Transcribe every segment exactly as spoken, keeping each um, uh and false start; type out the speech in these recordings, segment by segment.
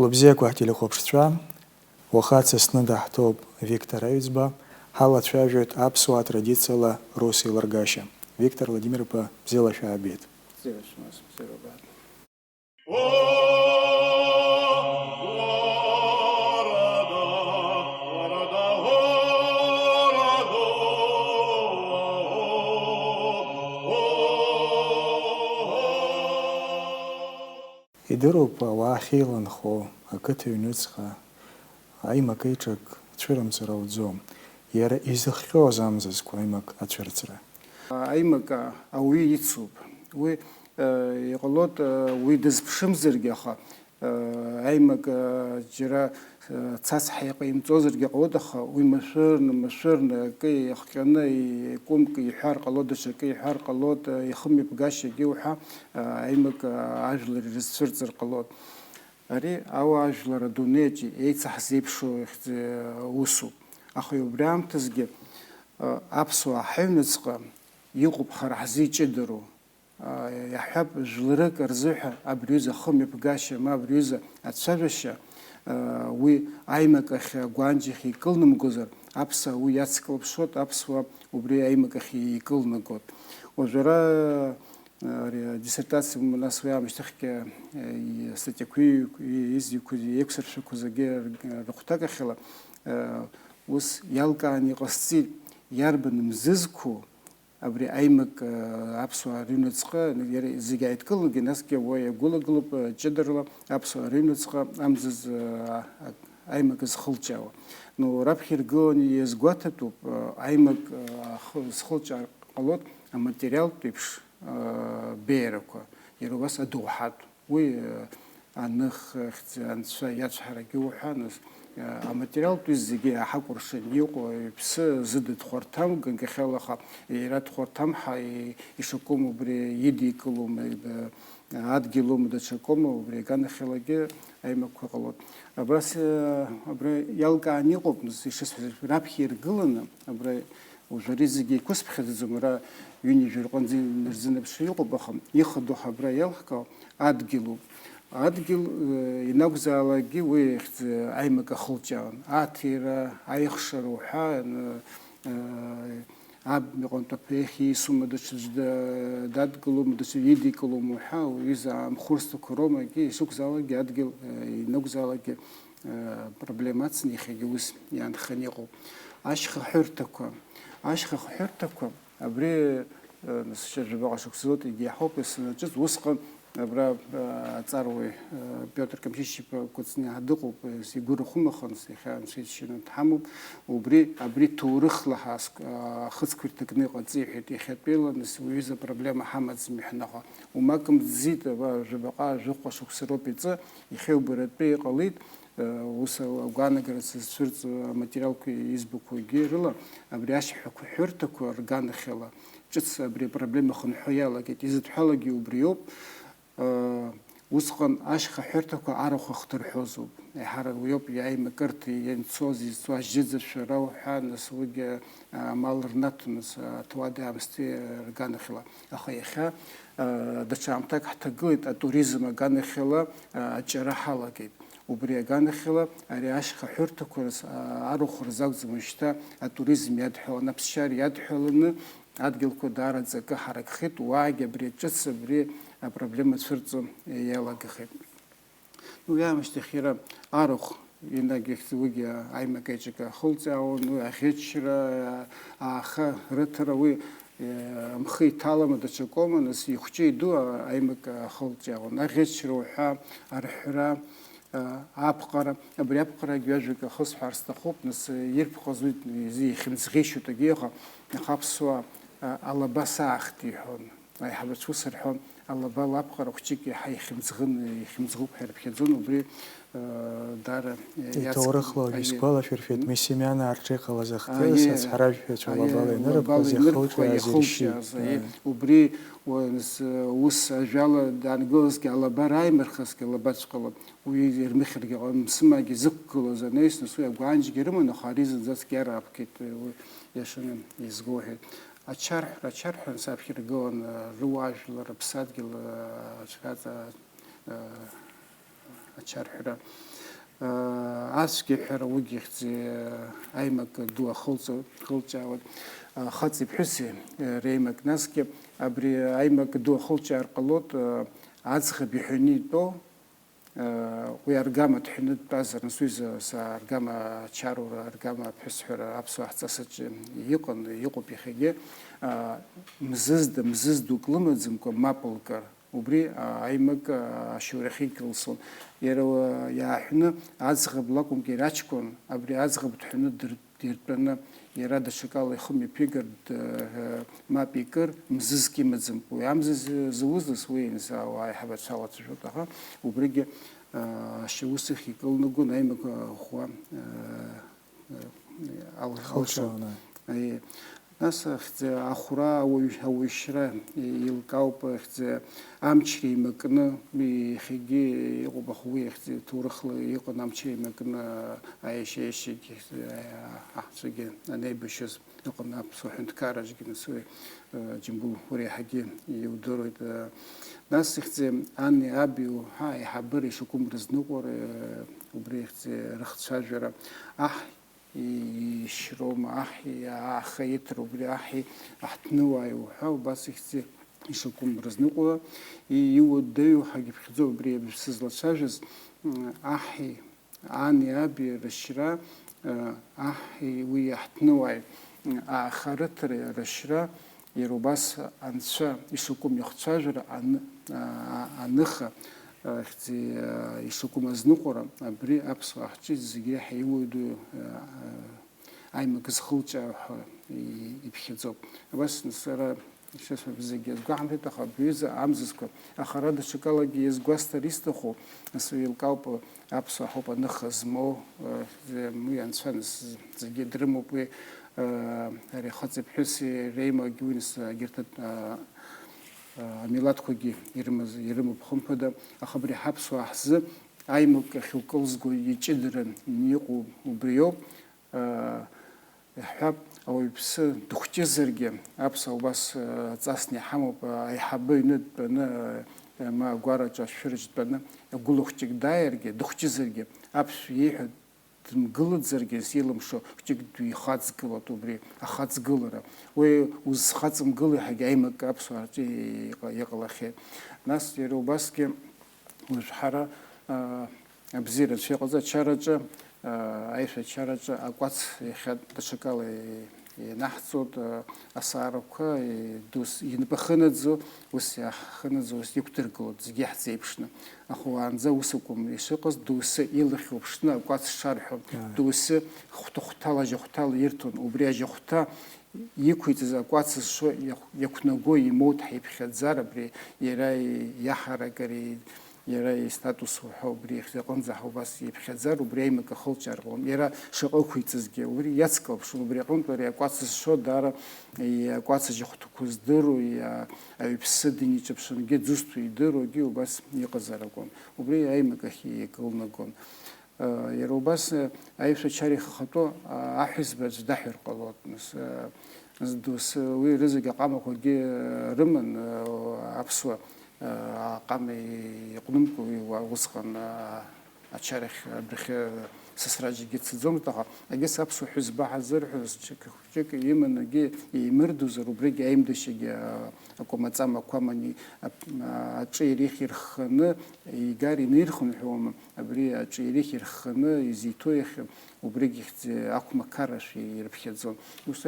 Лыбзиақәа ҳтелехәаԥшцәа, уаха дсасны даҳҭоуп Виктор Аҩӡба, ҳалацәажәоит аԥсуаа традициала рус еилыргашьа. Виктор Владимир-иԥа, бзиала шәаабеит. Бзиала шәмаз, бзиала убааит. Идыруп ауаа ахьеиланхо ақыҭа аҩныҵҟа аимак-еиҿак цәырымҵыр ауӡом. Иара изыхҟьоз амзызқәа аимак ацәырҵра. Аимак ауаҩы ицуп. Уи, э, иҟалоит, э, уи дызԥшымзаргьы, аха, э, аимак, э, џьара, э, цацҳа иҟаимҵозаргьы ҟалоит, аха уи машәырны, машәырны акы ихҟьаны, икәымк иҳәар ҟалоит, даҽакы иҳәар ҟалоит, э, ихымҩаԥгашьагьы уҳәа, э, аимак, э, ажәлар ирызцәырҵыр ҟалоит. Ари ауаажәлар адунеиаҿ еицаҳзеиԥшу ихьӡ-, усуп. Аха убри аамҭазгьы, а, аԥсуаа ҳаҩныҵҟа иҟоуп ҳара ҳзы иҷыдару, а, иаҳҳәап, жәларык рзыҳәа абри аҩыза ахымҩаԥгашьа, ма абри аҩыза ацәажәашьа, а, уи аимак ахь агәанџьахь икылнамгозар, аԥсуаа уи иацклаԥшуеит, аԥсуаа убри аимак ахь икылнагоит. Уажәы ара Ари адиссертациа, нас уи аамышьҭахьгьы, э, и-, астатиақәеи изҩқәеи еиқәсыршәақәоз агьи р-, рыхәҭакахьала, э, ус иалкааны иҟасҵеит, иарбан мзызқәоу абри аимак, э, аԥсуаа рыҩныҵҟа, иара зегьы ааидкылогьы, насгьы уа иагәылагылоуп, э, ҷыдарала аԥсуаа рыҩныҵҟа амзыз, э, а-, аимак зхылҿиаауа. Ну, раԥхьа иргыланы иазгәаҭатәуп, э, аимак, э, ахы-, зхылҿиаар ҟалоит аматериалтә еиԥш, беиарақәа, иара убас адоуҳатә, уи, аных, хьӡ-, анцәа иацәҳарагьы уҳәа, нас, аматериалтә зегьы иаҳакәыршан иҟоу, иԥсы зыда дхәарҭам, ганкахьала аха иара дхәарҭам ҳа-, и-, ишакәым убри идикылом, э, адгьылом, даҽакома, убри аганахьалагьы аимакқәа ҟалоит. Абас, э, абра иалкааны иҟоуп, нас, ишысҳәаз, раԥхьа иргыланы, абра Уажә ари зегьы еиқәысԥхьаӡаӡом, ара ҩынҩажәа рҟынӡа инарзынаԥшуа иҟоуп, аха ихадоу ҳабра иалҳкаау адгьылуп. Адгьыл, э, ианакәзаалакгьы уи ихьӡ аимак ахылҿиаауан. Аҭира, аихшара уҳәа, э, аб иҟынтә аԥеиахь ииасума, даҽаӡә да-, дадгылома, даҽаӡә идикылома уҳәа, уҩыза аамхәырсҭақәа роума, егьи ишакәзаалакгьы адгьыл, э, ианакәзаалакгьы, э, проблема ацны иахьагьы ус иаанханы иҟоуп. Ашьха ҳәырҭақәа. Ашьха хәҳәырҭақәа, абри, э, нас, шьыжәбаҟа шықәсазоуп, егьи иаҳауп, ес-, санаҿыз, усҟан абра, э, аҵаруаҩ, э, Пиотр Камшьышь-иԥа Кәыҵниа дыҟоуп, ес-, игәы рахәымаханс, иахьа анцәа иџьшьаны дҳамоуп, убри, абри ҭоурыхла ҳаск-, э, ахыцқәа ирҭакны иҟаҵеи ҳәа иахьатәиала, нас, уҩыза проблема ҳамаӡам иҳәан, аха умак мӡит, аба, жәабаҟа, жәохәа шықәса роуп иҵы, иахьа убаратәы иҟалеит, Ус агәаанагара сызцәырҵуа аматериалқәа избақәоугьы рыла, абри ашьхақәа ҳәырҭақәа рганахьала ҿыц абри апроблема хынҳәуа иалагеит. Изыдҳәалагьы убриоуп. Усҟан ашьха ҳәырҭақәа арахә ахҭырҳәозоуп. Еиҳарак уиоуп иааимакырҭа ианцоз, изцо ажьыӡашәа рауҳәа, нас уигьы амал рнаҭон, нас аҭауади-аамсҭеи рганахьала. Аха иахьа, даҽа аамҭак ҳҭагылеит, атуризм аганахьала аҿиара ҳалагеит. Убри аганахьала, ари ашьха ҳәырҭақәа рзы, а, арахә рзы акәӡам уажәшьҭа атуризм иадҳәаланы, аԥсшьара иадҳәаланы, адгьылқәа даараӡа акы ҳаракхеит, уаагьы абри ҿыц абри апроблема цәырҵо иалагахеит. Ну, уи аамышьҭахь иара арахә, енагь ихьӡ-, уигьы аимак-еиҿак ахылҵаауан, уи аӷьычра, ааха рыҭара, уи, э, амхы иҭалама, даҽакоума, нас ихәҷы иду аимак ахылҵаауан. Аӷьычра уҳәа, арҳәра, Аԥҟара, абри аԥҟарагь ҩажәак ахысҳәаар сҭахуп, нас, ирԥҟаз уи изы ихьымӡӷишьоит, егьи аха, аха аԥсуаа, а, алаба саахт иҳәон. Аиҳабацәа ус рҳәон, алаба лаԥҟара хәҷык иаҳа ихьымӡӷын, ихьымӡӷуп ҳәа ирыԥхьаӡон, убри, а, даара, а, иац-, Иҭоурыхла уажә аие. Исгәалашәыршәеит, М? Мисимиана арҿы иҟалаз ахҭыс, Аие. Ацҳаражәҳәаҩцәа Аие, лабала лабала инырыԥхоз инырԥхоз иахылҿиааз иршьит. Иахылҿиааз, аие. Аие. Убри, уа-, нас, ус ажәала даангылазгьы алаба рааимырхазгьы алабаҵәҟьала. Уи ирмыхьыргьы ҟалом, сымагьы зықәгылаз анаҩс, нас уи агәаанџьгьы рыман, аха ари зынӡаск иараԥгеит, уи иашаны изгәоуҳәеит. Ачарҳәра, ачарҳәра, нас аԥхьа иргылан, рыуаажәлар, рыԥсадгьыл, ацәраҵа, ачарҳәра. Ацәгьаҳәара уигьы ихьӡ аимак ду ахылҵ-, хылҵәаауеит, хаҵеи ԥҳәыси реимак. Насгьы абри аимак ду ахылҵәаар ҟалоит, аӡӷаб иҳәаны итәоу, уи аргама дҳәаны дтәазар, нас уи за-, са аргама ачарура, аргама аԥҳәысҳәара аԥсуаа ҳҵасаҿы иҟан, иҟоуп иахьагьы, мзызда, мзыз дук лымаӡамкәа мап лкыр. Убри, а, аимак, а, ашьоурахьы икылсон. Иара, уа, иааҳәны аӡӷаб лакәымкәа иара аҷкәын, абри аӡӷаб дҳәаны дыр-, диртәаны, иара даҽакала ихы мҩаԥигар, д-, э, мап икыр, мзызк имаӡамкәа. Уи амза зы-, зауз нас уи инзаауа аиҳабацәа алацәажәоит, аха убригьы, а, ашьаус ихь икылнагон аимак, а, ӷәӷәа, а, ал-, алшон. Алшон, аи. Аиеи. Нас ахьӡ-, ахәра, ауаҩ-, ауаҩшьра еилкаауп, ахьӡ-, амчра еимакны, иахьагьы иҟоуп, аха уи ахьӡ-, ҭоурыхла иҟан, амчра еимакны аиашьа-, аиашьагьы, аҳцәагьы анеибашьыз ыҟан, аԥсуа ҳәынҭқарраҿгьы, нас уи, э, Џьамбул, уара иаҳагьы иудыруеит, э, нас ихьӡ-, ани аби уҳәа аиҳабыра ишакәым рызныҟәара, э, убри ихьӡ-, рыхцәажәара, аҳ, ишьроума, аҳ, иа-, аха иҭра убри аҳи, аҳҭнуааи уҳәа, убас ихьӡ-, ишакәым рызныҟәара, и-, иуадаҩу ҳагьыԥхьаӡо убри абжа сызлацәажәаз, м, аҳи, ани аби рышьра, ы, аҳи, уи аҳҭнуааи, м, аха рыҭра рышьра, иара убас анцәа ишакәым ихцәажәара ан-, а-, аныха, ахьӡи, а, ишакәым азныҟәара, абри аԥсуаа ҳҿы зегь реиҳа иуадаҩу, а, а, аимак зхылҿиаау ҳәа и-, иԥхьаӡоуп. Абас сара ишысҳәаз зегьы иазгәаҳамҭеит, аха абри аҩыза амзызқәа, аха ара даҽакалагьы иазгәасҭар исҭаху, нас уи еилкаауп, аԥсуаа ҳауп аныха змоу, э, уи анцәа нас зегьы дрымоуп, уи, э, ари ахаҵеи ԥҳәыси реимагьы уи нас егьырҭ, э, амилаҭқәагьы ирымаз, ирымоуп, хымԥада, аха абри ҳаԥсуаа ҳзы аимак ахьылкылзго иҷыдаран иҟоу убриоуп. Иаҳҳәап, ауаҩԥсы дыхәҷызаргьы, аԥсуаа убас, ҵасны иҳамоуп, аиҳабы аҩны дтәаны, ма агәараҿы ашәшәыраҿ дтәаны, агәыла хәҷык дааиргьы, дыхәҷызаргьы, аԥсшәа ииҳәо дымгылаӡаргьы, зилымшо хәҷык дихаҵгылоит убри ахаҵгылара. Уи узхаҵымгыло еиҳагьы аимак аԥсуаа рҿы иҟа-, иҟалахьеит. Нас иара убасгьы уажә ҳара, а, абзиара анцәа иҟаҵа ачараҿы, а, аишәачараҿы акәац иахьа даҽакала и-, ианаҳҵоит, а, асаарақәа, и-, дус инапы ахынаӡо, ус иаҳхынаӡо, ус иқәдыргылоит, зегьы иаҳзеиԥшны. Аха уаанӡа ус акәым ишыҟаз, доусы илахь уԥшны акәац шарҳәон, Ааи. Доусы хәҭа-хәҭала, ажьахәҭала ирҭон, убри ажьахәҭа иқәиҵаз акәац зшо иахә-, иақәнаго имоут ҳиԥхьаӡар, абри иара иаҳарагареи иара истатус уҳәа убри ихьӡ аҟынӡа ҳа убас иԥхьаӡар, убри аимак ахылҿиаар ҟалон. Иара шаҟа ықәиҵазгьы, убри иацклаԥшуан, убри аҟынтә ари акәац зшо даара, и-, акәац ажьахәҭақәа здыруа, и-, а-, аҩԥсы дын иҿаԥшынгьы дзусҭоу идыруагьы убас иҟазар акәын. Убри аимак ахь икылнагон. Иара убас, аишәачара ихахатәу аҳәызба аӡә даҳәар ҟалоит, нас, зду-, с-, уи рызегь аҟамақәагьы рыман, аԥсуа аҟама иҟәнымкәа уи уа-, усҟан, ачарахь адәахьы сасраџьгьы дцаӡомызт, аха, егьыс аԥсуа ҳәызба ҳазырҳәоз, ҽык-, ҿык иман, егьи еимырдозар, убригь аимдашьагьы, а, акәамаҵамақәа амани, ап-, а, аҿы ирихь ирхханы, игар инеирхынҳәуама, абри аҿы ирихь ирхханы изиҭо иахь, убригь ихьӡ ақәмақаррашәа ирыԥхьаӡон. Ус,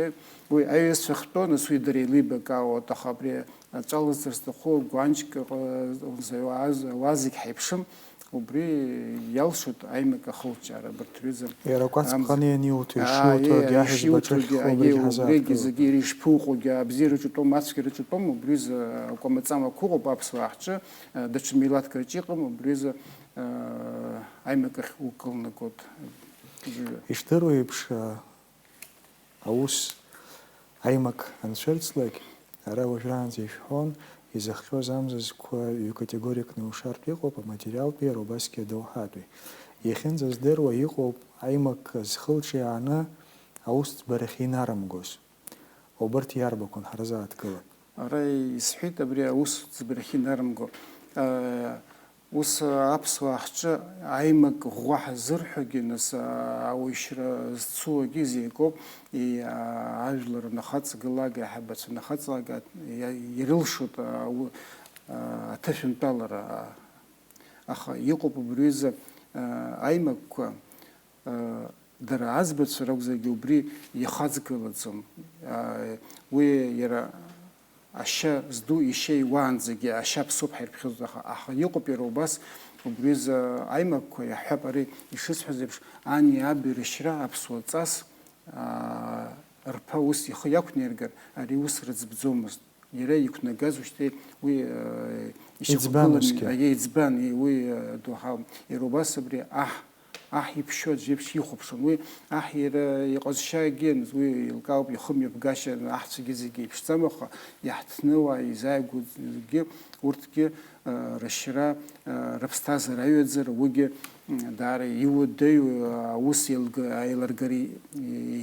уи аҩызцәа ахьтәоу, нас уи дара еилибакаауеит, аха абри аҵәа лызҭар зҭаху гәанчк, ҟа-, уаз-, уаз зегь ҳаиԥшым, Убри иалшоит аимак ахылҿиаара, абарҭ рҩыза. Иара акәац амз-, ԥҟаны ианиуҭо, аа, ишиуҭогьы, еи, аҳәызба ишиуҭогьы, ҿыхьхо, аиеи, убригь ҳазаҳҭгылоит. Убригь зегьы иара ишԥуҟьогьы, абзиараҿы тәома, ацәгьараҿы тәома, убри рзы акәамаҵамақәа ыҟоуп аԥсуаа ҳҿы, даҽа милаҭк рҿы иҟам, убри рзы, аа, аимак ахь укылнагоит. Ишдыру еиԥш, Аус аимак анцәырҵлак, ара уажәраанӡа ишәҳәон, изыхҟьоз амзызқәа ҩ-категориакны иушартә иҟоуп, аматериалтәи, иара убасгьы адоуҳатәи. Иахьынӡаздыруа иҟоуп аимак зхылҿиааны аус ӡбарахьы инарымгоз. Убырҭ иарбақәан ҳарзааҭгылап. Ара исҳәеит абри аус ӡбарахьы инарымго. Э, Ус аԥсуаа ҳҿы аимак ӷәӷәа ҳазырҳәогьы, нас, ауаҩшьра зцуагьы изеикоуп, и-, ажәлар нахаҵгылак, аиҳабацәа нахаҵлак, а, иа-, ирылшоит, а, у-, а, аҭышәынтәалара. Аха иҟоуп убри аҩыза, а, аимакқәа, а, дара аӡбацәа ракәзаргьы убри ихаҵгылаӡом. А, уи иара ашьа зду ишьа иуаанӡагьы ашьа аԥсоуп ҳаирԥхьаӡоит, аха, аха иҟоуп иара убас убри аҩыза аимакқәа, иаҳҳәап, ари ишысҳәаз еиԥш, ани аби рышьра аԥсуа ҵас, аа, рԥа ус ихы иақәнаиргар, ари ус рыӡбӡомызт. Иара иқәнагаз уажәшьҭа уи, э, Иӡбан ишьақәгыланы, усгьы. Аиеи, иӡбан, и-, уи, э, доуҳа, иара убас абри аҳ, аҳ иԥшьоу аӡә еиԥш ихәаԥшуан. Уи аҳ иара иҟазшьа агьианыз, уи еилкаауп ихымҩаԥгашьа, аҳцәагьы зегьы еиԥшӡам, аха иаҳҭны уа изааигәоугьы, урҭгьы, э, рышьра, э, рыԥсҭазаара аҩаӡара, уигьы, м, даара иуадаҩу, э, аус еилга-, аилыргара и-,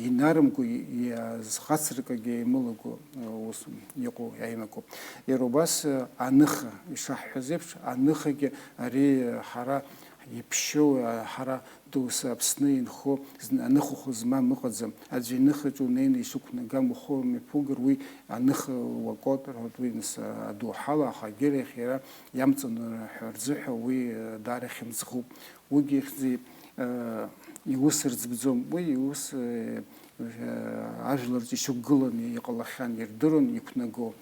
инарымго, и-, иазхацыркагьы имылаго, э, ус иҟоу аимакуп. Иара убас, э, аныха, ишаҳҳәаз еиԥш, аныхагьы ари, э, ҳара иԥшьоу, э, ҳара Доусы Аԥсны инхо зны аныхахә змам ыҟаӡам. Аӡәы иныхаҿ унеины ишықәнагам ухы мҩаԥугар, уи аныха уакоуп, рҳәоит, уи нас адоуҳала, аха агьырахь иара иамҵанарҳәа рзыҳәа уи, э, даара хьымӡӷуп. Уигьы ихьӡи, э, иус рӡбӡом. Уи иус, э, э, ажәларҿы ишықәгыланы иҟалахьан, ирдыруан иқәнаго.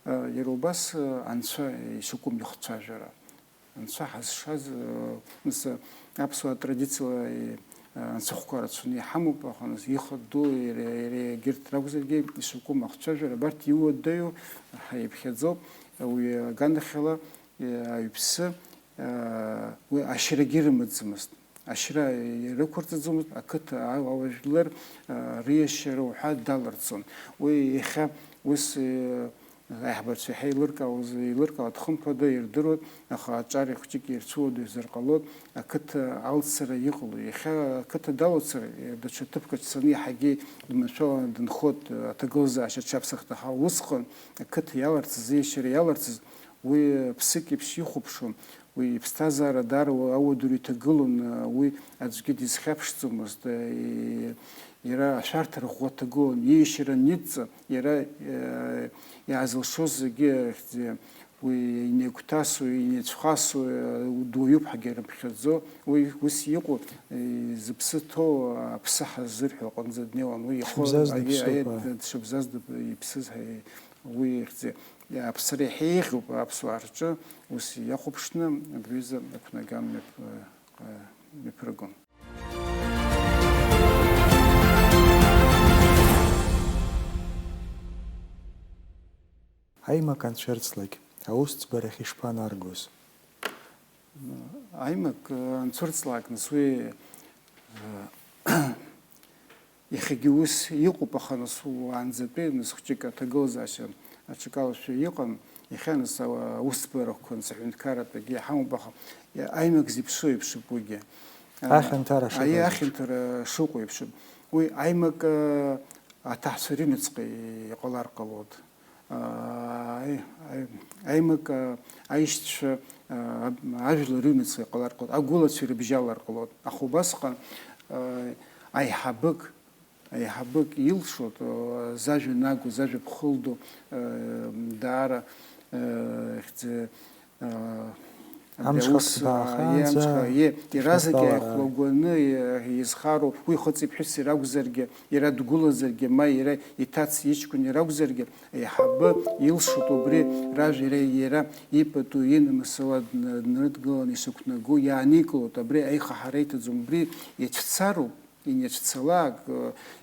Э, иара убас, э, анцәа ишакәым ихцәажәара. Анцәа ҳазшаз, э, нас, аԥсуаа традициала, э, анцәахәқәа рацәаны иҳамоуп, аха нас ихадоу иара, иара егьырҭ ракәзаргьы, ишакәым ахцәажәара, абарҭ иуадаҩу ҳаиԥхьаӡоуп, уи аганахьала, э, аҩԥсы, э, уи ашьрагьы рымаӡамызт. Ашьра ирықәырҵаӡомызт, ақыҭа ау-, ауаажәлар, э, риашьара уҳәа даларҵон. Уи иахьа ус, э, Аиҳабацәа иаҳа еилыркаауаз, еилыркаауа дхымԥада ирдыруан, аха аҿар хәҷык ирцәуадаҩзар ҟалон, ақыҭа алцара иҟало. Иахьа ақыҭа далоуцар, даҽа ҭыԥк аҿы дцаны иаҳагьы дманшәаланы дынхоит, аҭагылазаашьа аҽаԥсахт, аха усҟан ақыҭа иаларц азы, иашьара иаларц азы, уи ԥсык еиԥш ихәаԥшуан. Уи иԥсҭазаара даара ауадаҩра иҭагылон, уи аӡәгьы дизхьаԥшӡомызт, иара ашәарҭара ӷәӷәа ҭагылан, ииашьара анидҵа, иара, э, иаазылшоз зегьы ахьӡ-, уи инеигәҭасуа, инеицәхасуа, э, дуаҩуп ҳәагьы рыԥхьаӡо, уи ус иҟоу, э, зыԥсы ҭоу аԥсы ҳаззырҳәо аҟынӡа днеиуан, уи ихы Дшыбзаз аиеи, дыԥсоуп, аиеи, ааи. Дшыбзаз дыԥ-, иԥсыз, ҳәа, уи ихьӡ-, аԥсра иаҳа еиӷьуп аԥсуаа рҿы, ус иахәаԥшны абри аҩыза ақәнаган мҩаԥ-, э, мҩаԥыргон. Аимак анцәырҵлак, аусӡбарахь ишԥанаргоз? Аимак, э, анцәырҵлак, нас уи, э, Иахьагьы ус иҟоуп, аха нас уаанӡатәи, нас хәҷык аҭагылазаашьа аҽакалашәа иҟан, иахьа нас ауаа аусӡбарақәа, нас аҳәынҭқарратәгьы иҳамоуп, аха аимак зеиԥшу еиԥшуп уигьы. Ахьанҭара шыҟаз Аи, еиԥш. Ахьанҭара шыҟоу еиԥшуп. Уи аимак, а, аҭаацәа рыҩныҵҟа иҟалар ҟалоит. Аи-, аи-, аимак, а, аишьцәа, а, ажәлар рыҩныҵҟа иҟалар ҟалоит, агәылацәа ирыбжьалар ҟалоит. Аха убасҟан, а, аиҳабык, аиҳабык илшоит, а, зажәа нагоу, зажәа ԥхылдоу, а, даара, а, ихьӡ-, а, абри Амшха аус, ҭбаахаанӡа, а, иамшха, е, иаразнак ишԥаҟалара? Иааихәлагәаны, е, изхароу, уи хыҵи-ԥҳәыси ракәзаргьы, иара дгәылазаргьы, ма иара иҭац иҷкәын ракәзаргьы, аиҳабы илшоит убри ражәа, иара, иара ипату инамысуа дн-, днарыдгыланы ишықәнаго иааникылоит, абри аихаҳара иҭаӡом, убри иацәцароуп. Ианацәцалак,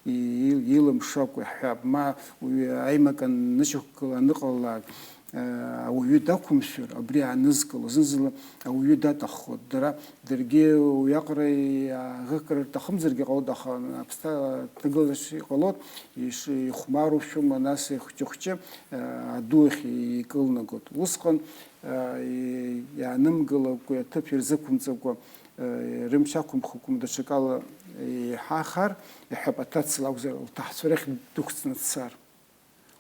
и-, и-, илымшакәа иаҳҳәап, ма уи аимак анышьақәгыла аныҟалалак, э, ауаҩы дақәымшәар, абри аанызкыло, зны-зынла ауаҩы даҭаххоит. Дара, даргьы уиаҟара иаахыкыр рҭахымзаргьы ҟалоит, аха аԥсҭа-, ҭагылазаашьа иҟалоит, иш-, ихәмарушәома, нас ихәҷы-хәҷы, э, аду ахь икылнагоит. Усҟан, э, и-, иаанымгылакәа, аҭыԥ ирзықәымҵакәа, рымч ақәымхыкәа даҽакала иҳахар, иаҳҳәап, аҭаца лакәзар, лҭаҳцәа рахь дықәҵны дцар.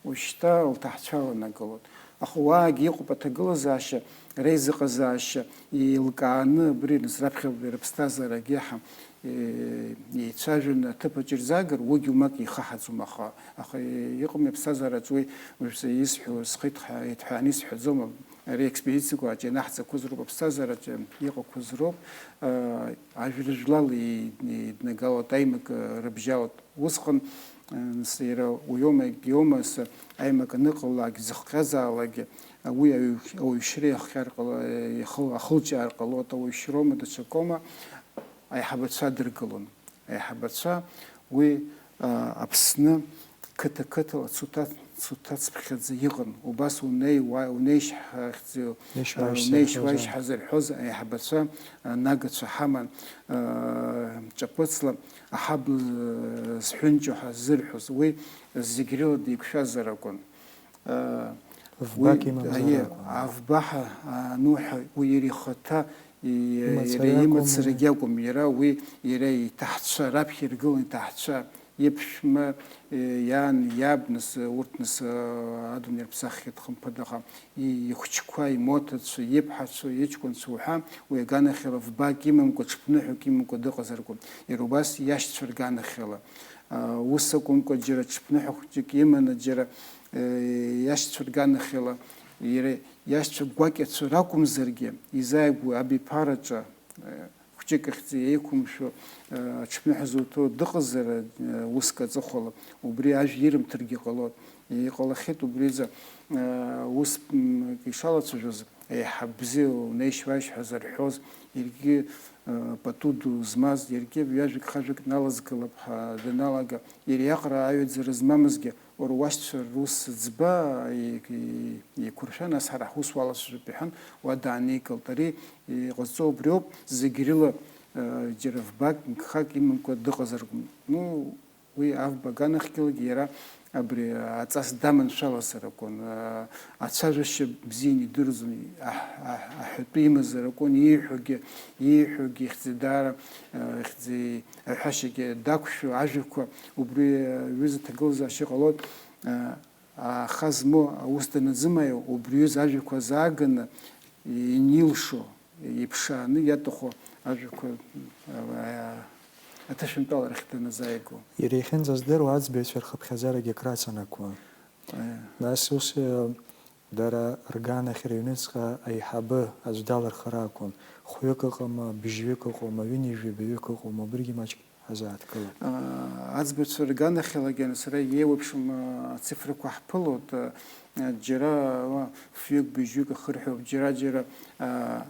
Уажәшьҭа лҭаҳцәа ланагалоит. Аха уаагьы иҟоуп аҭагылазаашьа, реизыҟазаашьа еилкааны, абри нас раԥхьатәи рыԥсҭазаарагьы ҳа-, е-, еицәажәаны аҭыԥ аҿы ирзаагар, уигьы умак ихаҳаӡом, аха, аха иҟами аԥсҭазаараҿ уи, уажәшьҭа исҳәо, схы иҭҳәа-, иҭҳәааны исҳәаӡом, ари аекспедициақәа аҿы ианаҳҵақәаз роуп, аԥсҭазаараҿы иҟақәаз роуп, а, ажәра-жәлала и-, иднагалоит, аимак, а, рыбжьалоит. Усҟан, э, нас иара уиома, егьиома, ас аимак аныҟалалак, зыхҟьазаалакгьы, уи ауаҩ-, ауаҩшьра иахҟьар ҟало-, ихыл-, ахылҿиаар ҟалоит, ауаҩшьроума, даҽакоума, аиҳабацәа дыргылон. Аиҳабацәа уи, а, Аԥсны қыҭа-қыҭала цуҭа-, цуҭацыԥхьаӡа иҟан. Убас унеи-, уа-, унеишь ҳәа ахьӡ-, Унеишь-уаишь унеишь-уаишь зырҳәоз. Ҳәа зырҳәоз аиҳабацәа, а, нагацәа ҳаман, а, ҿаԥыцла. Аҳабла зҳәынҷо ҳәа ззырҳәоз, уи зегь рыла деиқәшәазар акәын. Вбак Уи, имамзар аиеи, акәын. Авба ҳәа, а, ану ҳәа, уи иара ихаҭа, и-, Имацара иара акәым. Имацарагьы акәым, иара уи, иара иҭаҳцәа, раԥхьа иргылан иҭаҳцәа, иԥшәма, э, иан, иаб, нас, урҭ, нас, а, адунеи рыԥсаххьеит, хымԥада, аха и-, ихәыҷқәа, имоҭацәа, иԥҳацәа, иҷкәынцәа уҳәа, уи аганахьала вбак имамкәа, ҽԥныҳәак имамкәа дыҟазар акәын. Иара убас иашьцәа рганахьала. А, ус акәымкәа, џьара ҽԥныҳәа хәыҷык иманы, џьара, э, иашьцәа рганахьала, иара иашьцәа гәакьацәа ракәымзаргьы, изааигәоу абиԥараҿы, э, хәҷык ахьӡ еиқәымшәо, э, аҽԥныҳәа зуҭо дыҟазар, э, уск аҵыхәала, убри ажә ирымҭаргьы ҟалоит. Иҟалахьеит убриӡа, э, ус, м, ишалацәажәоз, еиҳа бзиа унеишь-уаишь ҳәа зарҳәоз, иаргьы, э, пату ду змаз, иаргьы ҩажәик-хажәик налазгалап ҳәа даналага, иара иаҟара аҩаӡара змамызгьы, уара уашьцәа рус ӡба, и-, и-, еиқәыршәа, нас ҳара ҳус уалацәажәап, иҳәан, уа дааникылт. Ари иҟазҵо убриоуп, зегь рыла, э, џьара вбак, гхак имамкәа дыҟазаргьы. Ну, уи авба аганахьгьы иара абри аҵас даманшәалазар акәын, а-, ацәажәашьа бзианы идырӡон, аҳ-, аҳ-, аҳәатәы имазар акәын, ииҳәогьы, ииҳәогьы ихьӡ даара, а, ихьӡ аҳәашьагьы дақәшәо ажәақәа, убри аҩыза ҭагылазаашьа ҟалоит, а, Аха змоу аус даназымаио, убри аҩыза ажәақәа азааганы, инилшо, иԥшааны иаҭаху ажәақәа, а, аҭышәынтәаларахь даназааиго. Иара иахьынӡаздыруа аӡбаҩцәа рхыԥхьаӡарагьы акраҵанакуан. Аиа. Нас ус, э, дара рганахь рыҩныҵҟа аиҳабы аӡә далырхыр акәын. Хәҩык ыҟоума, быжьҩык ыҟоума, ҩынҩажәи баҩык ыҟоума, убригьы маҷк ҳазааҭгылап. Аа, аӡбаҩцәа рганахьалагьы сара еиуеиԥшым, аа, ацифрақәа ҳԥылоит. Аа, џьара, аа, фҩык, быжьҩык ахырҳәоуп, џьара-џьара, аа,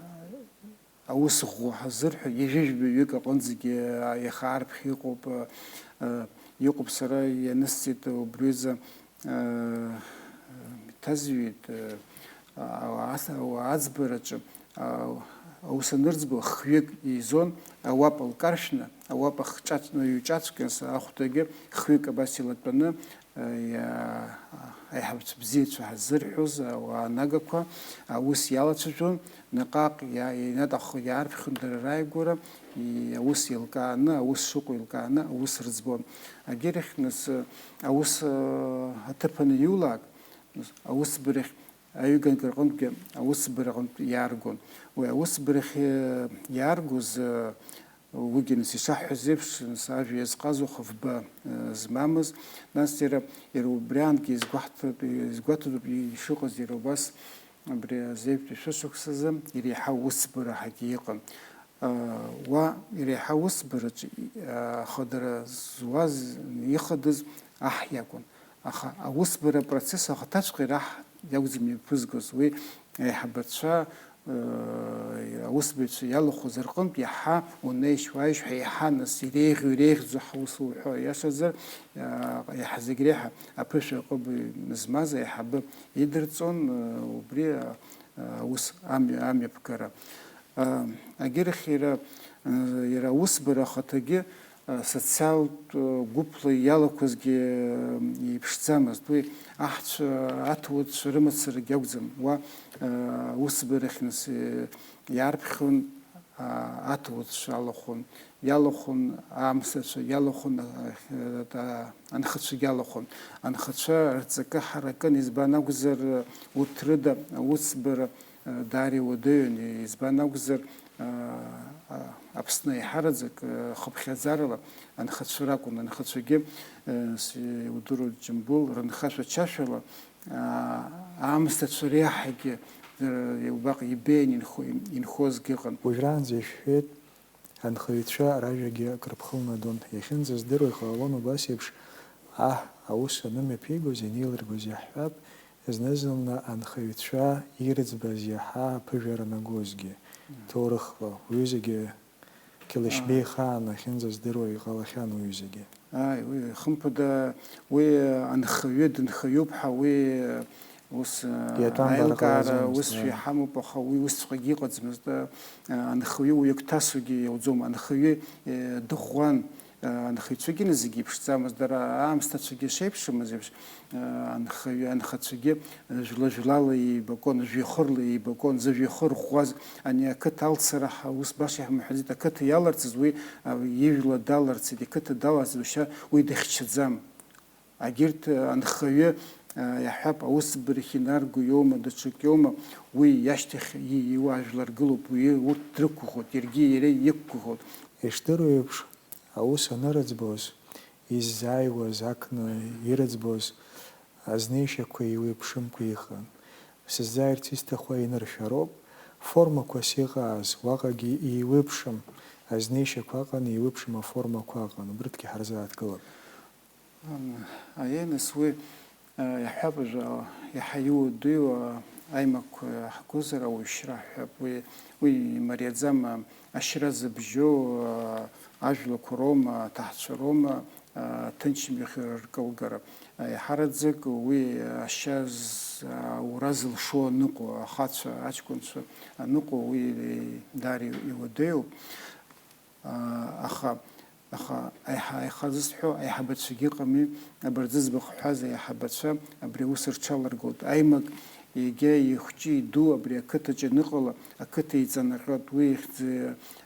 аус ӷәӷәа ҳазырҳәо, ҩажәи жәаҩык аҟынӡагьы, аа, иаха арԥхьа иҟоуп, аа, иҟоуп, сара ианысҵеит убри аҩыза, аа, иҭазҩит, аа, ауаа, ауаа аӡбараҿы, аа, аус анырӡбо хҩык еизон, ауапа лкаршәны, ауапа хҿаҵәҟьаны, ҩҿаҵәҟьаны, ахәдагьы хҩык абас илатәаны, аа, иа-, аиҳабацәа бзиацәа ҳаззырҳәоз ауаа нагақәа аус иалацәажәон, наҟ-ааҟ иа-, ианаҭаххо иаарԥхьон дара рааигәара, и-, аус еилкааны, аус шыҟоу еилкааны аус рыӡбон. Агьырахь нас, аус, аа, аҭыԥаны иулак, аусбарахь аҩыгагара аҟынтәгьы аусбара аҟынтә иааргон. Уи аусбарахь, э, иааргоз, э, уигьы нас ишаҳҳәаз еиԥш, нас ажәа иазҟазо хыфба, э, змамыз, нас иара, иара убриаангьы изгәаҳҭатәы, изгәаҭатәуп ишыҟаз иара убас абри азеиԥш шәышықәсазы иреиҳау усбара ҳагьы иҟан. Уа иреиҳау усбараҿы, а, ахадара зуаз, ихадаз аҳ иакәын. Аха аусбара апроцесс ахаҭаҵәҟьа раҳ иакәӡам иаԥызгоз. Уи аиҳабацәа, э, аусбаҩцәа иалахәыз рҟынтә иаҳа унеишь-уааишь ҳәа иаҳа нас иреиӷьу, иреиӷьӡоу ҳаус уҳәо, иашазар, а, иаҳа зегь реиҳа аԥышәа аҟыбаҩ змаз аиҳабы идырҵон, э, убри, а, аус амҩа, амҩаԥгара. Агьырахь иара, иара аусбара ахаҭагьы социалтә гәыԥла иалақәазгьы еиԥшӡамызт. Уи аҳцәа, аҭауадцәа рымацарагьы акәӡам. Уа аусбарахь нас иаарԥхьон аҭауадцәа алахәын. иалахәын, аамсҭацәа иалахәын, а, а, анхацәагьы алахәын. Анхацәа рҵакы ҳаракын, избан акәзар, урҭ рыда аусӡбара, а, даара иуадаҩын, избан акәзар, а, а, Аԥсны аиҳараӡак, а, хыԥхьаӡарала анхацәа ракәын. Анхацәагьы, а, с-, иудыруеит, Џьамбул, рынхацәа чашәала, аа, аамсҭацәа реиҳагьы, э, убаҟа ибеиан инхо-, инхозгьы ыҟан. Уажәраанӡа ишәҳәеит, анхаҩцәа ражәагьы акрыԥхылнадон. Иахьынӡаздыруа иҟалалон убас еиԥш, аҳ аус анымҩаԥигоз, ианеилыргоз иаҳҳәап, зны-зынла анхаҩцәа ирыӡбаз иаҳа аԥыжәара нагозгьы, ҭоурыхла, уҩызагьы Қьалышьбеи Аа. ихаан ахьынӡаздыруа иҟалахьан уи зегьы. Ааи, уи, хымԥада, уи анхаҩы дынхаҩуп ҳәа, уи ус, Иатәамбар аилкаара ҟалаӡомызт, усшәа ааи. иҳамоуп, аха уи усҵәҟьагьы иҟаӡамызт. Анхаҩы уи агәҭасугьы иауӡом, анхаҩы, дыӷәӷәан, анхаҩцәагьы зегьы иԥшӡамызт, дара аамсҭацәагьы шеиԥшымыз еиԥш, анхаҩы, анхацәагьы, Жәла-жәлала еибакуан, жәҩахырла еибакуан, зыжәҩахыр ӷәӷәаз ани ақыҭа алцара ҳәа ус баша иҳамҳәаӡеит, ақыҭа иаларцаз уи, а, ижәла даларцеит, иқыҭа даларцаз, уашьа уи дахьчаӡам. Агьырҭ, а, анхаҩы, а, иаҳҳәап, аусӡбарахь инарго иоума, даҽак иоума, уи иашьҭахь и-, иуаажәлар гылоуп, уи урҭ дрықәгәыӷуеит, иаргьы иара иқәгәыӷуеит. Ишдыру еиԥш, аус анырыӡбоз, иззааиуаз, ақны ирыӡбоз азнеишьақәа еиуеиԥшымкәа иҟан. Сыззааирц исҭаху аиныршәароуп, формақәас иҟааз уаҟагьы еиуеиԥшым азнеишьақәа ыҟан, еиуеиԥшым аформақәа ыҟан, убырҭгьы ҳарзааҭгылап. Ам, аиеи, нас уи, а, иаҳҳәап, уажәы, а, иаҳа иуадаҩу, а, аимакқәа ҳгозар, ауаҩшьра ҳҳәап, уи, уи имариаӡам, а, ашьра зыбжьоу, а, ажәлақәа роума, аҭаацәа роума, а, ҭынчымҩахь рыркылгара. А, еиҳараӡак уи ашьа з-, аура зылшо аныҟоу, ахацәа, аҷкәынцәа аныҟоу, уи даара иуадаҩуп. Аа, аха, аха аиҳа-, аиха зысҳәо аиҳабацәагьы ыҟами, абарҭ зыӡбахә ҳҳәаз аиҳабацәа абри аус рҽаларгоит. Аимак егьа ихәҷы иду абри ақыҭаҿ аныҟала, ақыҭа еиҵанаҟьоит, уи ихьӡ,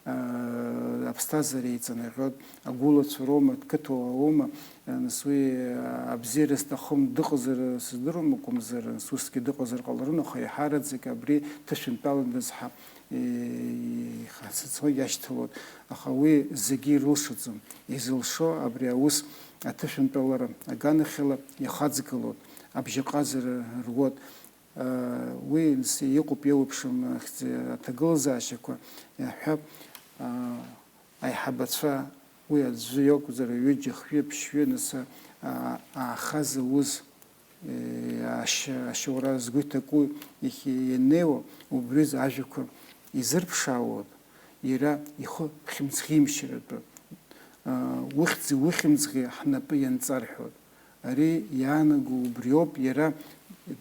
аа, аԥсҭазаара еиҵанаҟьоит, агәылацәа роума, қыҭауаа роума, нас уи, аа, абзиара зҭахым дыҟазар сыздыруам акәымзар, нас усгьы дыҟазар ҟаларын, аха еиҳараӡак абри ҭышәынтәаландаз ҳа-, Еи, ихацыцуа иашьҭалоит, аха уи зегьы ирылшаӡом. Изылшо абри аус аҭышәынтәалара аганахьала иахаҵгылоит, абжьаҟазара руот. Уи нас иҟоуп, еиуеиԥшым ахьӡ-, аҭагылазаашьақәа иаҳҳәап, аиҳабацәа, уи аӡәы иакәзар, ҩыџьа, хҩы, ԥшьҩы, нас, аа, аахаз ауз. Е, ашьа-, ашьоура згәы иҭаку иахь ианнеиуа, убри азы ажәақәа изырԥшаауа, иара ихы хьымӡӷ имшьаратәы, а, ухьӡи ухьымӡӷи ҳнапы ианҵарҳәоит. Ари иаанаго убриоуп, иара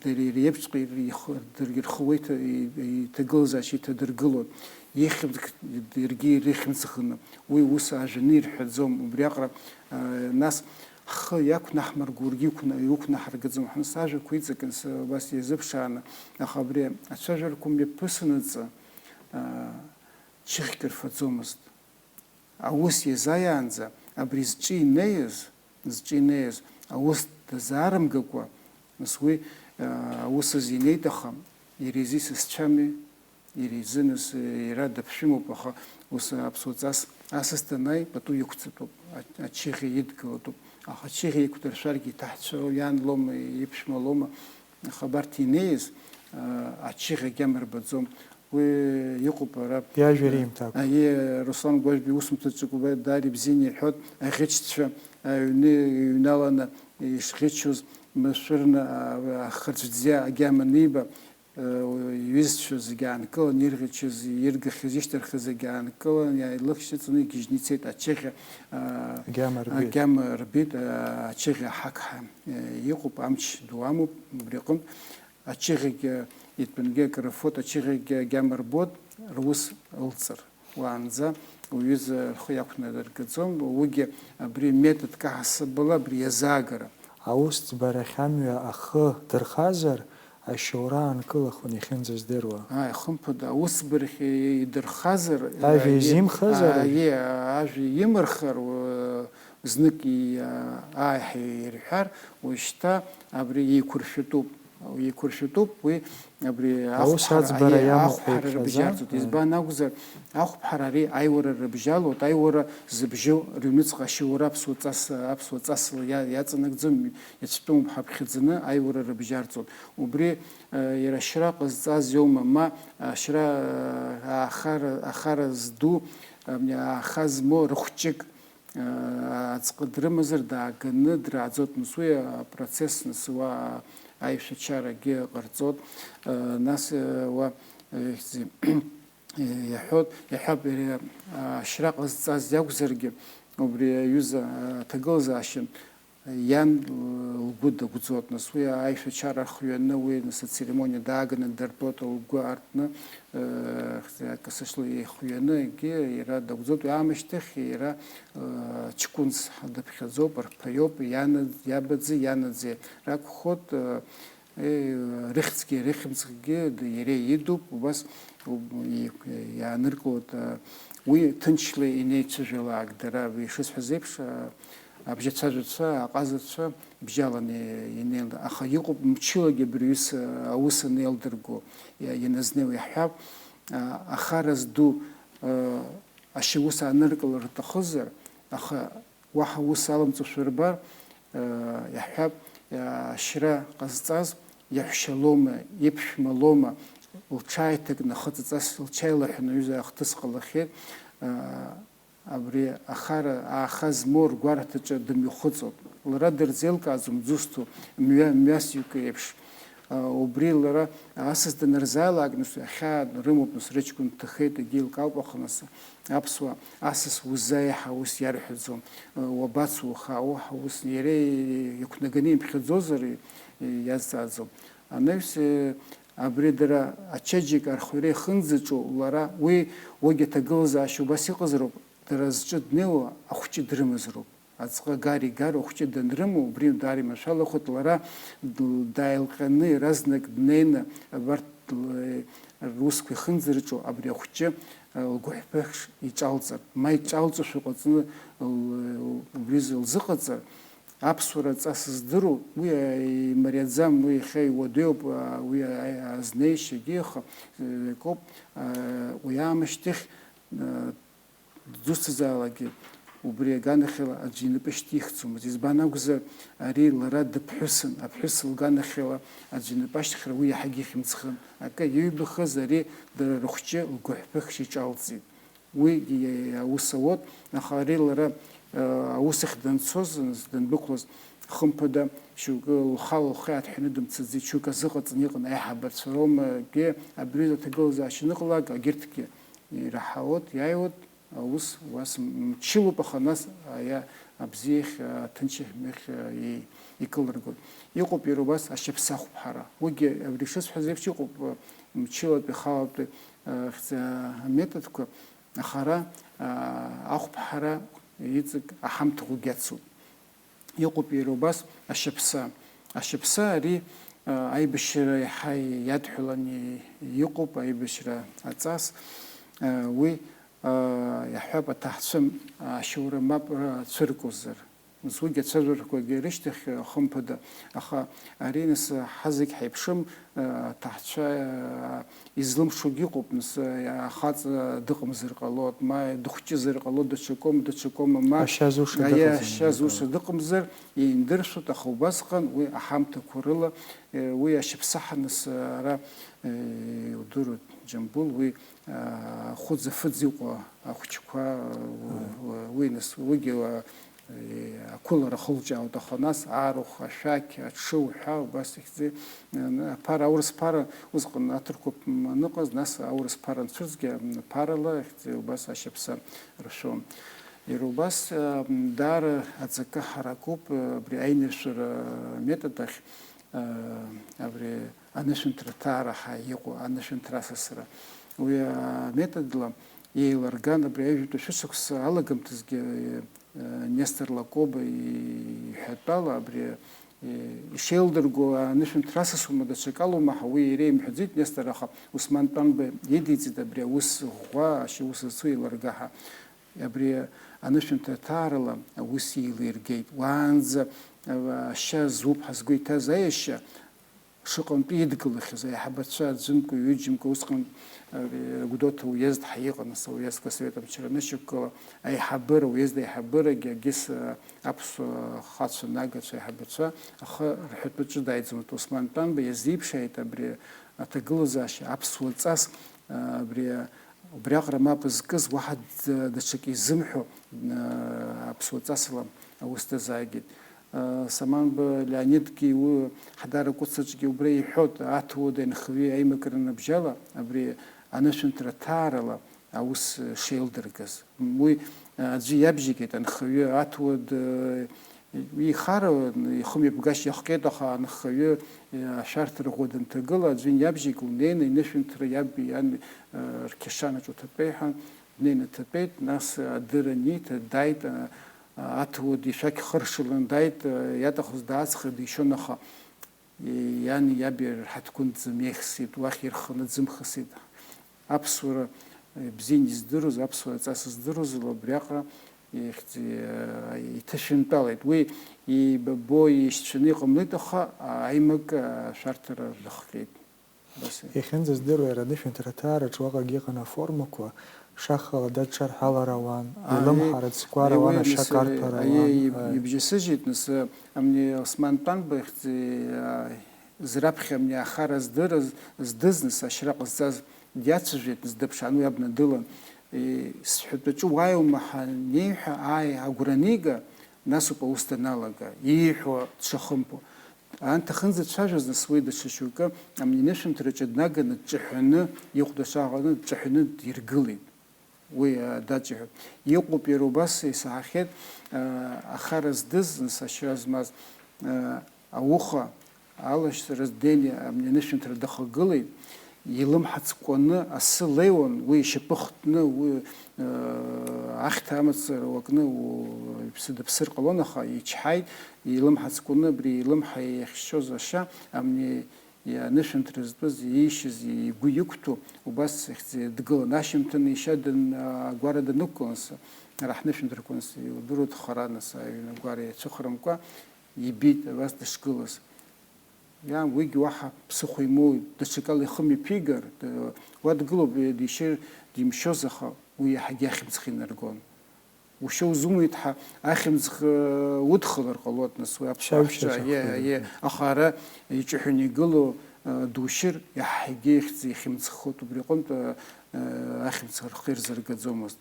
дара иреиԥшҵәҟьа ихы, даргьы рхы уеиҭа-, и-, иҭагылазаашьа иҭадыргылоит. Ихьымӡӷ иаргьы ирыхьымӡӷны уи ус ажәаны ирҳәаӡом. Убриаҟара, а, нас, Ҳхы иақәнаҳмыргәыргьы иқәна-, иқәнаҳаргаӡом ҳәа, нас ажәақәа иҵакын, с-, убас иазыԥшааны, аха абри ацәажәарақәа мҩаԥысанаҵы, аа, чыхьк рфаӡомызт. Аус иазааиаанӡа абри зҿы инеиз, зҿы инеиз аус дазаарымгакәа, нас уи, аа, аус азы инеит, аха иара изы исасцәами? Иара изы, нас, иара даԥшәымоуп, аха ус аԥсуа ҵас асас данааи, пату иқәҵатәуп, а-, ачыӷьа идгылатәуп. Аха ачыӷьа иқәдыршәаргьы иҭаҳцәароу, иан лоума, иԥшәма лоума, аха абарҭ инеиз, а, ачыӷьа агьама рбаӡом. Уи иҟоуп ара. Иажәа римҭакәа. Аиеи, Руслан Гәажәба иусумҭаҿы Кәыбаи даара ибзианы иҳәоит, аӷьычцәа аҩны иҩналаны ишӷьычуз машәырны, а, ахырҵәӡиа агьама аниба, Иҩызцәа зегьы аанкылан, ирӷьычыз, иргахьаз, ишьҭырхыз зегьы аанкылан, иааилыхшьыцны игьежьны ицеит. Ачыӷьа, аа, Агьама рбеит. Агьама рбеит, аа, ачыӷьа ҳақҳа, э, иҟоуп, амч ду амоуп, убри аҟынтә ачыӷьагьы, э, итәангьы акры рфот, ачыӷьагьы агьама рбот, рус ылҵыр. Уаанӡа уҩыза рхы иақәнадыргаӡом, уигьы абри методк аҳасабала абри иазаагара. Аусӡбарахь амҩа ахы дырхазар, ашьоура аанкылахуан иахьынӡаздыруа. Ааи, хымԥада, аусбарахь идырхазар, Ажәа изимхазар? Ааи, ажәа имырхар, уа, знык и-, ааиҳәа ирҳәар, уажәшьҭа абри еиқәыршәатәуп. Еиқәыршәатәуп уи абри Аус ахәԥҳара, аӡбара аиеи, иамоуп ҳәа ахәԥҳара иԥхьаӡа. Рыбжьарҵоит. Ааи. Избан акәзар, ахәԥҳара ари аиуара рыбжьалоит, аиуара зыбжьоу рыҩныҵҟа ашьоура аԥсуа ҵас, аԥсуа ҵасла иа-, иаҵанакӡом, иацәтәымуп ҳәа ԥхьаӡаны аиуара рыбжьарҵоит. Убри, э, иара ашьра ҟазҵаз иоума, ма ашьра, э, аахара, ахара зду, э, ааха змоу рыхәҷык, аӡҟы дрымазар, дааганы драаӡоит, нас уи апроцесс, нас уа аишәачарагьы ҟарҵоит, нас уа ихьӡи-, иаҳәоит, иаҳәап, иара ашьра ҟазҵаз иакәзаргьы, убри аҩыза аҭагылазаашьа иан лгәы дагәӡоит, нас уи аишәачара рхҩаны, уи нас ацеремониа дааганы дыртәоит, лгәы артны, акасышла ихҩаны, егьи иара дагәӡоуп, аамышьҭахь иара, э, ҷкәынс дыԥхьаӡоуп, рԥаҩуп, иана-, иабаӡӡеи ианаӡӡеи ракәхоит, э, э, рыхьӡгьы рыхьымӡӷгьы д-, иара идуп, убас уб-, и-, иааныркылоит, э, уи ҭынчла инеицәажәалак дара, уи шысҳәаз еиԥш, э, абжьацәажәацәа, аҟазацәа, бжьаланы инеилда, аха иҟоуп мчылагьы абри аҩыза аус анеилдырго иа-, ианазнеиуа иаҳҳәап, а, ахара зду, а, ашьаус ааныркылар рҭахызар, аха уаҳа ус аламҵошәа рбар, а, иаҳҳәап, а, ашьра ҟазҵаз иаҳәшьа лоума, иԥшәма лоума, лҽааиҭакны ахыҵыҵас лҽааилаҳәаны аҩыза ахҭыс ҟалахьеит, а, Абри ахара ааха змоу ргәарҭаҿы дымҩахыҵуеит. Лара дырзеилкааӡом дзусҭоу мҩа, мҩасҩык еиԥш. Убри лара асас данырзаалак, нас, ахьаа рымоуп, нас, рыҷкәын дҭахеит, егьа илкаауп, аха, нас, аԥсуаа асас уззаиаҳа ус иарҳәаӡом, уабацо, уаха, уаҳа ус иара иқәнаганы имԥхьаӡозар, иазҵааӡом. Анаҩс, абри дара ачеиџьыка архиара ихынӡаҿу лара, уи, уигьы аҭагылазаашьа убас иҟазароуп, дара зҿы днеиуа ахәҷы дрымазароуп. Аӡҟы агар игароу ахәҷы данрымоу, убри даара иманшәалахоит, лара дааилҟьаны иаразнак днеины абарҭ русқәа ихынӡарҿу абри ахәҷы лгәыҳәԥыхш иҿалҵар, ма иҿалҵошәа ҟаҵаны убри лзыҟаҵар, Аԥсуара ҵас здыруа, уи имариаӡам, уи иахьа иуадаҩуп, уи азнеишьагьы, аха акоуп, уи аамышьҭахь дызусҭазаалакгьы убри аганахьала аӡәы инапы шьҭихӡомызт. Избан акәзар, ари лара дыԥҳәысын, аԥҳәыс лганахьала аӡәы инапы ашьҭыхра уи иаҳагьы ихьымӡӷын. Акы иҩбахаз ари дара рыхәҷы лгәыҳәԥыхш иҿалҵеит. Уи аус ауеит, аха ари лара аус ахь данцоз, данбықәлоз, хымԥада, шьоукы лхала лхы иааҭҳәаны дымцаӡеит, шьоукы азыҟаҵаны иҟан аиҳабацәа роумагьы абри аҩыза аҭагылазаашьа аныҟалак, агьырҭгьы ираҳауеит, иааиуеит, аус уас мчылоуп, аха нас аиа абзиахь, аҭынчахь, мҩахь икылыргоит. Иҟоуп иара убас ашьаԥсахәԥҳара. Уигьы абри шысҳәаз еиԥш иҟоуп, мчылатәи, халатәи, хьӡы аметодқәа, аха ара, ахәԥҳара иҵегь аҳамҭа ӷәӷәагь ацуп. Иҟоуп иара убас ашьаԥса. Ашьаԥса ари, аибашьра иаҳа иадҳәаланы иҟоуп, аибашьра аҵас. Уи, иаҳҳәап, аҭаацәа ашьоура мап рцәыркуазар. Нас уигьы ацәажәарақәагьы рышьҭахь, хымԥада, аха ари, нас, ҳазегь ҳаиԥшым, аҭаацәа излымшогьы ыҟоуп, нас, ахаҵа дыҟамзар ҟалоит, ма дыхәҷызар ҟалоит, даҽакоума, даҽакоума, ма Ашьа зуша аиа, дыҟаӡам, ашьа зуша дыҟамзар, иаиндыршоит, аха убасҟан уи аҳамҭақәа рыла, уи ашьаԥсаҳа, нас, ара, иудыруеит, Џьамбул, уи, ахәыӡ-афыӡ иҟоу ахәҷқәа, уи, нас, уигьы, ақәылара ахылҿиаауеит, аха нас арахә, ашәақь, аҽы уҳәа, убас ихьӡи, аԥара, аурыс ԥара, усҟан аҭырқәа аныҟаз, нас аурыс ԥара анцәырҵгьы, ԥарала ихьӡи убас ашьаԥса ршәон. Иара убас, даара аҵакы ҳаракуп, абри аиныршәара метод ахь, абри анышәынҭра ҭаара ҳәа иҟоу, анышәынҭра асасра. Уи аметодла еилырган, абри аҩажәатәи шәышықәса алагамҭазгьы, Нестор Лакоба иҳәатәала, абри ишеилдырго анышәынҭра асасума, даҽакалоума ҳәа уи иара имҳәаӡеит Нестор, аха Осман Тәанба идиҵеит абри аус ӷәӷәа, ашьаус зцу еилырга ҳәа. Абри анышәынҭра ҭаарала аус еилиргеит. Уаанӡа, а, ашьа зуп ҳәа згәы иҭаз аиашьа шыҟантәи идгылахьаз аиҳабацәа аӡәымкәа, ҩыџьамкәа, усҟан, а, Гәдоуҭа уезд ҳәа иҟан, ас ауездқәа асовет мчра анышьақәгыла, аиҳабыра, ауезд аиҳабырагьы, агьыс, а, аԥсуа хацәа, нагацәа, аиҳабацәа, аха рҳәатәы ҿыдааиӡомызт. Осман Тәанба иазиԥшааит абри аҭагылазаашьа, аԥсуа ҵас, а, абри Убриаҟара мап зкыз, уаҳа д-, даҽакы изымҳәо, а, аԥсуа ҵасала аус дазааигеит. А, Саманба Леонидгьы уи Ҳадара Кәыцаҿгьы убра иҳәоит, аҭауад анхаҩы аимакра ныбжьала абри анышәынҭра ҭаарала аус шеилдыргаз. Уи, а, аӡәы иабжьигеит, анхаҩы аҭауад, а, Ихароуп, ихымҩаԥгашьа иахҟьеит, аха анхаҩы, э, ашәарҭара ӷәӷәа данҭагыла, аӡәы иабжьеиг лнеины, инышәынҭра иаб иан, э, рқьашанаҿ уҭатәеи ҳәа днеины дҭатәеит, нас адырра аниҭа, дааит, э, аҭауад ишәақь хыршалан дааит, э, иаҭахыз даацхраап, дишьон, аха, э, иани иаби рҳаҭгәын дзымеихсит, уахь ирханы дзымхысит. Аԥсуара, э, бзианы издыруаз, аԥсуара ҵас здыруаз ала убриаҟара ихьӡ-, э, иҭышәынтәалеит. Уи еибабо, ишьцәаны иҟамлеит, аха, а, аимак, а, ашәарҭара рыхҟьеит. Абас. Иахьынӡаздыруа, иара анышәынҭра аҭаараҿ уаҟагьы иҟан аформақәа, шахала даҽарҳәалар ауан, а, илымҳа рыцкәар ауан, уи, ашьа, нас, карҭәар, а, ауан, иб-, а, ибжьасыжьит, нас, а, амни Осман Тәанба ихьӡ-, а, Зраԥхьа амни ахара здырыз, здыз, нас, ашьра ҟазҵаз диацәажәеит, нас, дыԥшаан, уи абна дылан. Е, сҳәатәаҿы уааиума ҳәа анеиҳәа, ааи, агәра анига, нас ауп аус даналага, ииҳәо дшахымԥо. Анҭ ахьынӡацәажәоз, нас, уи даҽа шьоукы амни анышәынҭраҿы днаганы, дҿаҳәаны, ихәда шаҟаны, дҿаҳәаны диргылеит. Уи, а, даҷыҳәа. Иҟоуп иара убас, исаҳахьеит, а, ахара здыз, нас ашьра змаз, а, ауха алашьцара здеине амни анышәынҭра дахагылеит, илымҳа ҵкәаны асы леиуан, уи ишьапы хтны, уи, а, ахьҭа амацара уакны, у-, иԥсы дыԥсыр ҟалон, аха ичҳаит, илымҳа ҵкәаны абри илымҳа иахьшьоз ашьа амни Иа-, анышәынҭра зтәыз, иишьыз, игәы иқәтәоу, убас ихьӡ-, дгылан. Ашьыжьымҭан ишьа дын-, агәара данықәгылан, ара ҳнышәынҭрақәа, нас, иудыруеит, хара, нас, аҩны агәара иацәыхрамкәа ибеит, абас дышгылаз. Иа, уигь уаҳа ԥсыхәа имоуит, даҽакала ихы мҩаԥигар, д-, уа дгылоуп, дишьыр, димшьоз, аха уи иаҳагьы ахьымӡӷ инаргон. Ушьа узумуит ҳәа ахьымӡӷ, э, удхалар ҟалоит, нас, уи аԥсуа ҳҿы, аиеи, аиеи, аха ара иҿыҳәаны игылоу, э, душьыр, иаҳагьы ихьӡ ихьымӡӷхоит, убри аҟынтә, э, э, ахьымӡӷ рхы ирзыргаӡомызт.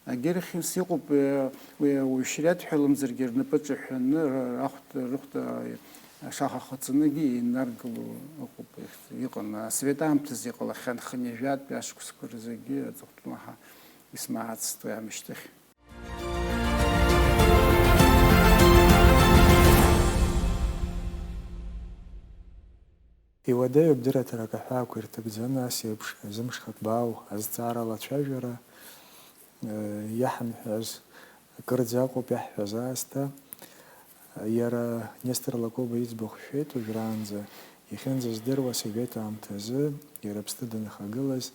Агьырхьыс иҟоуп, э, уи ауаҩшьра иадҳәаламзаргьы рнапы ҿаҳәаны, р-, рахәҭ-, рыхәда, э, ашаха хаҵаныгьы инаргыло ыҟоуп, ихьӡ-, иҟан, асовет аамҭазы иҟалахьан, хынҩажәатәи ашықәсқәа рзегьы аҵыхәтәаны ҳа исмаҳацт уи аамышьҭахь. Иуадаҩуп дырраҭарак аҳәаақәа ирҭагӡаны, ас еиԥш зымшха ҭбаау азҵаарала ацәажәара, э, иаҳамҳәаз, акырӡа акәуп иаҳҳәаз аасҭа. Иара Нестор Лакоба иӡбахә шәеит уажәраанӡа, иахьынӡаздыруа асовет аамҭазы иара Аԥсны данхагылаз,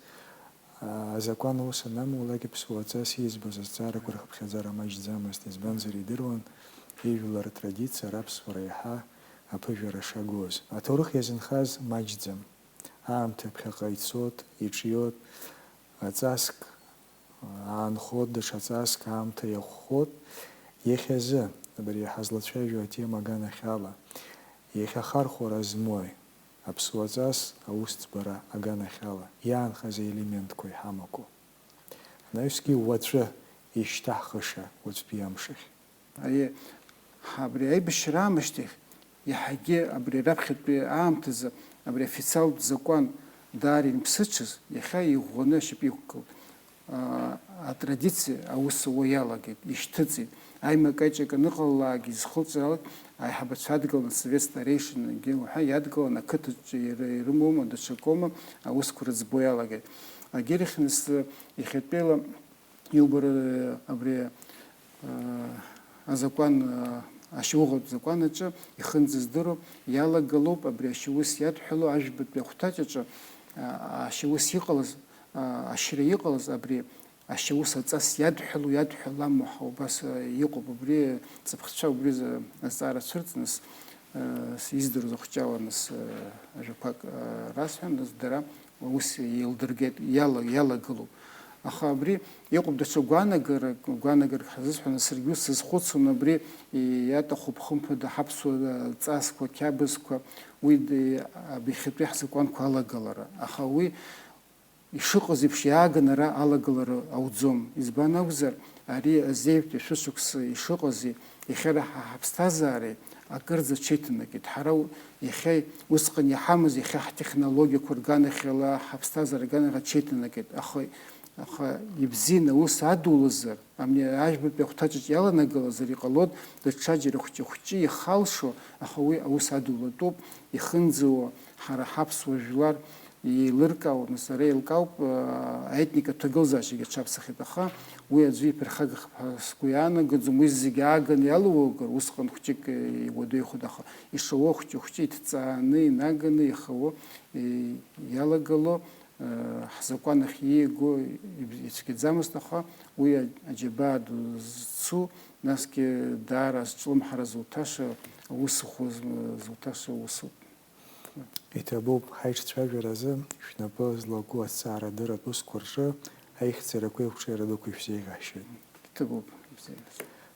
Азакәан ус анамулак, иԥсуаҵас избоз азҵаарақәа рхыԥхьаӡара маҷӡамызт, избанзар, идыруан ижәлар ртрадициа, раԥсуара иаҳа аԥыжәара шагоз. Аҭоурых иазынхаз маҷӡам. Аамҭа ԥхьаҟа ицот, иҿиот, аҵаск аанхот, даҽа ҵаск аамҭа иаӷәӷәот. Иахьазы, абри ҳазлацәажәо атема аганахьала, иахьа ахархәара змои? Аԥсуаҵас аусӡбара аганахьала иаанхаз аелементқәа иҳамақәоу. Анаҩсгьы уаҵәы ишьҭаҳхыша уаҵәтәи амшахь. Аиеи, ҳа абри аибашьра аамышьҭахь иаҳагьы абри раԥхьатәи аамҭазы абри официалтә закәан даара имԥсыҽыз, иахьа иӷәӷәаны ашьапы иқәгылт. а, атрадициа аус ауа иалагеит, ишьҭыҵит. Аимак-аиҿак аныҟалалаагьы изхылҵраалак аиҳабацәа адгылан, асовет старейшинагьы уҳәа иадгылан, ақыҭаҿы ира-, ирымоума, даҽакоума, аусқәа рыӡбо иалагеит. Агьырахь нас, иахьатәиала иубара, абри, а, азакәан, а, Ашьауӷатә закәан аҿы ихынӡаздыруа иалагалоуп абри ашьаус иадҳәало ажәбатәи ахәҭаҷ аҿы, а, ашьаус иҟалаз, а, ашьра иҟалаз абри ашьаус аҵас иадҳәало, иадҳәалам уаҳа убас, а, иҟоуп. Убри ҵыԥхцәа убри азы азҵаара цәырҵны, с-, а, с-, издыруаз ахәҷала нас, а, ажәақәак, а, расҳәан, нас дара ус еилдыргеит, иала-, иалагылоуп. Аха абри иҟоуп даҽа гәаанагарак, гәаанагарак ҳазысҳәаны, саргьы ус сазхәыцуан, абри иаҭахуп хымԥада ҳаԥсуа ҵасқәа, қьабзқәа, уи д-, абихьатәи ҳзакәанқәа алагалара. Аха уи ишыҟаз еиԥш иааган ара алагалара ауӡом. Избан акәзар, ари азеижәтәи шәышықәса ишыҟази, иахьа ара ҳа ҳаԥсҭазаареи акырӡа аҽеиҭанакит. Ҳара у-, иахьа усҟан иҳамаз, иахьа ҳтехнологиақәа рганахьала, ҳаԥсҭазаара аганахьала аҽеиҭанакит. Аха, аха ибзианы аус адулазар, амни ажәбатәи ахәҭаҷаҿ иаланагалазар, иҟалон даҽаџьара хәҷы-хәҷы ихалшо, аха уи аус адулатәуп, ихынӡауа, ҳара ҳаԥсуа жәлар еилыркаауа, нас ара еилкаауп, а, аетникатә ҭагылазаашьагьы аҽаԥсахит, аха уи аӡәы иԥырхагахап ҳәа сгәы иаанагаӡом, уи зегьы ааганы иалоугар, усҟан хәҷык, э, иуадаҩхоит, аха ишауа хәҷы-хәҷы иҭҵааны, инаганы ихауа, э, иалагало, э, ҳзакәан ахь ииго иб-, ицәгьаӡамызт, аха уи а-, аџьабаа ду зцу, насгьы даара азҿлымҳара зуҭаша аус, хәы зуҭаша усуп. Иҭабуп, ҳаиҿцәажәаразы шәнапы злаку азҵаарадырратә усқәа рҿы аихьӡарақәеи ақәҿиара дуқәеи шәзеиӷьаҳшьоит. Иҭабуп, ибзиараз.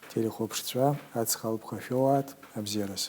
Телехәаԥшцәа, аҵх алԥха шәоуааит, абзиараз.